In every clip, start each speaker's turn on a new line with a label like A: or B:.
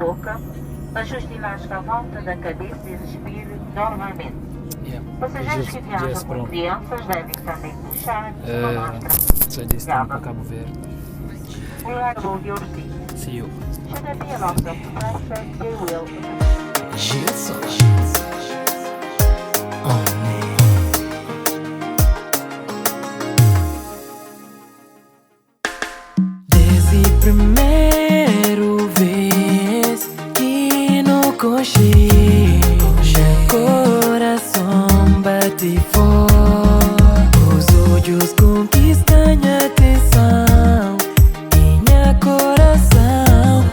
A: boca, ajuste elástico à volta da cabeça e respire normalmente.
B: Yeah.
A: Passageiros que viajam
B: Jazz
A: com
B: Pro.
A: crianças devem também puxar uma máscara.
B: Só disse
A: Java.
B: para Cabo Verde.
A: We are above your seat.
B: See you.
A: Should there be a loss of pressure, they will
C: Gilson. On Desde primeiro vez que no conche, meu coração bate forte. Os olhos conquistam minha atenção e meu coração.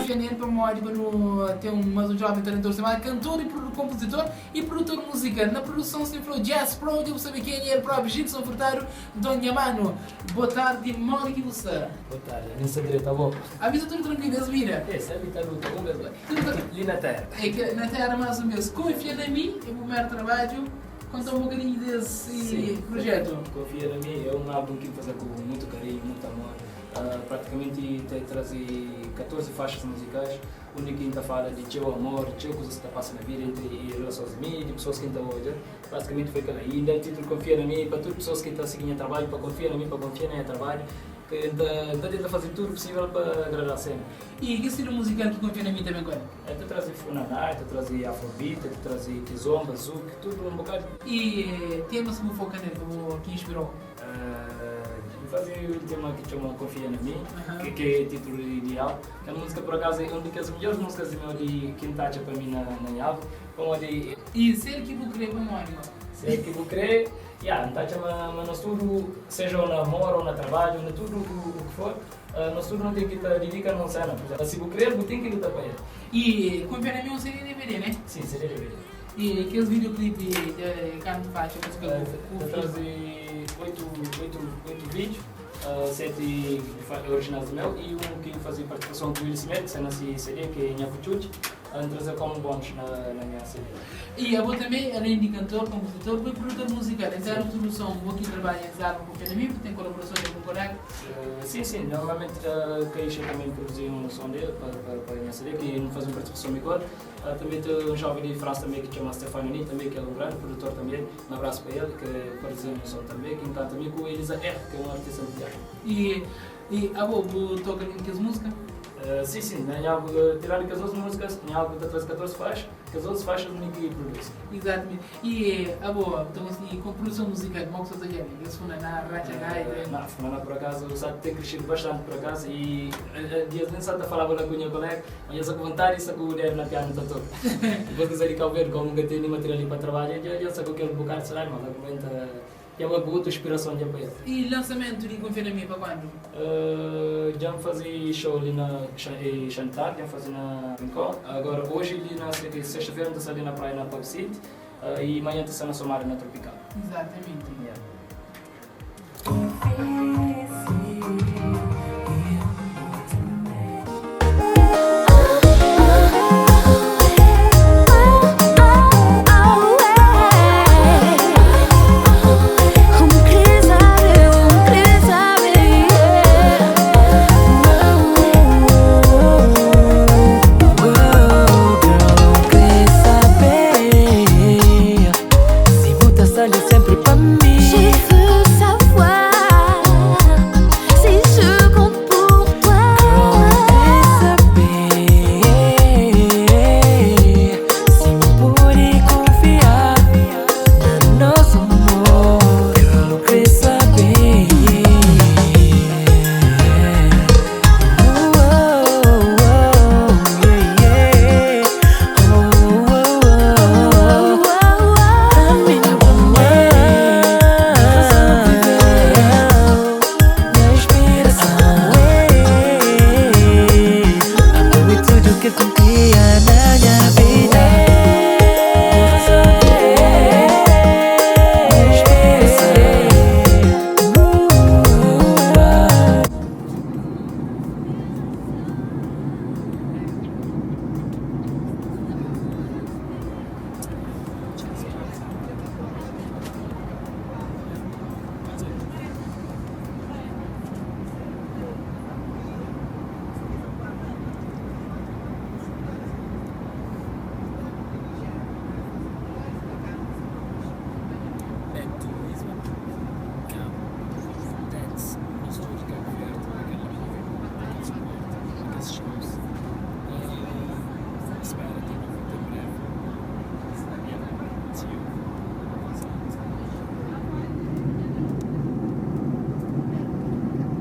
D: Janeiro para uma para no, tem um, mais um jovem talentoso chamado cantor e compositor e produtor musical. Na produção se falou Jazz Pro, devo saber quem é o próprio Gilson Furtado, Dona Mano. Boa tarde, Mónica e você.
B: Boa tarde, nem sabia, tá bom?
D: Avisa tudo tranquilo, as mira.
B: É, sabe, tá luta, bom mesmo.
D: Tudo tranquilo.
B: Ali na terra.
D: É que na terra mais ou menos, confia em mim, é o primeiro trabalho, conta um bocadinho desse
B: Sim.
D: projeto.
B: Confia em mim, é um álbum que fazer com muito carinho, muito amor. Praticamente te trazer 14 faixas musicais, onde que ainda fala de teu amor, teu coisas que está passando na vida, entre relações de mim, de pessoas que estão hoje. Basicamente foi aquela. E ainda o título Confia em mim, para todas as pessoas que estão seguindo o trabalho, para confiar em mim, para confiar no meu trabalho, que ainda tenta fazer tudo possível para agradar sempre.
D: E que estilo musical que confia em mim também, qual é?
B: É, te trazer funaná, te trazer afrobeat, te trazer kizomba, zouk, tudo um bocado.
D: E temas que me foca nele, que inspirou?
B: Fazer um tema que chama Confia em Mim,
D: Aham.
B: que é título ideal. Que a música, por acaso, é uma das melhores músicas de meu de Quintacha para mim na minha álbum. Como de
D: E ser que vou querer para Mónica?
B: ser que vou querer, yeah, Ntacha, mas nós tudo, seja no amor ou no trabalho, no tudo o que for, nós tudo não tem que estar dedicar numa cena. Por exemplo, se vou querer, vou ter que lutar para ele.
D: E Confia em Mim seria DVD, né?
B: Sim, seria DVD.
D: E aqueles videoclipes de canto faixa, música
B: Eu trazi 8 vídeos, 7 originais do meu e um que fazia participação com o Will Smith, que é nesse CD, que é Nhapuchuchi, a trazer como bônus na minha CD.
D: E eu vou também, além de cantor, compositor, foi produtor musical. Em termos de produção, vou aqui trabalhar em álbum com o Fenamim, tem colaborações com o colega.
B: Sim, sim, normalmente a Caixa também produziu um som dele para a minha CD, que não faz uma participação igual. Também tem um jovem de França também que chama Stefano Ni, também, que é um grande produtor também. Um abraço para ele, que produziu um som também, que encanta também com o Elisa R, que é um artista mundial.
D: E a vou tocar em que música?
B: Sim, sim, na minha álbum, tirando que as outras músicas, minha álbum traz 14 faixas, que as outras faixas ninguém produz.
D: Exatamente. E a boa, então assim, com produção musical, como é que você está Esse funaná, racha gaita.
B: Não, funaná por acaso, o Sato tem crescido bastante por acaso e dias nem Sato falava lá com o meu colega, mas eu só com vontade e só com o dedo na piano tá todo. Depois que eu saí de Cabo Verde, como nunca tinha material para trabalhar, eu só com aquele bocado de salário, mas aguenta. É uma boa inspiração de apoio.
D: E lançamento de Confia em Mim para quando?
B: Já fazia show ali na Chantar, já fazia na Rincon. Agora hoje ali na sexta-feira está ali na praia na Pub City e amanhã está na Somara na Tropical.
D: Exatamente.
B: Yeah.
C: Confia.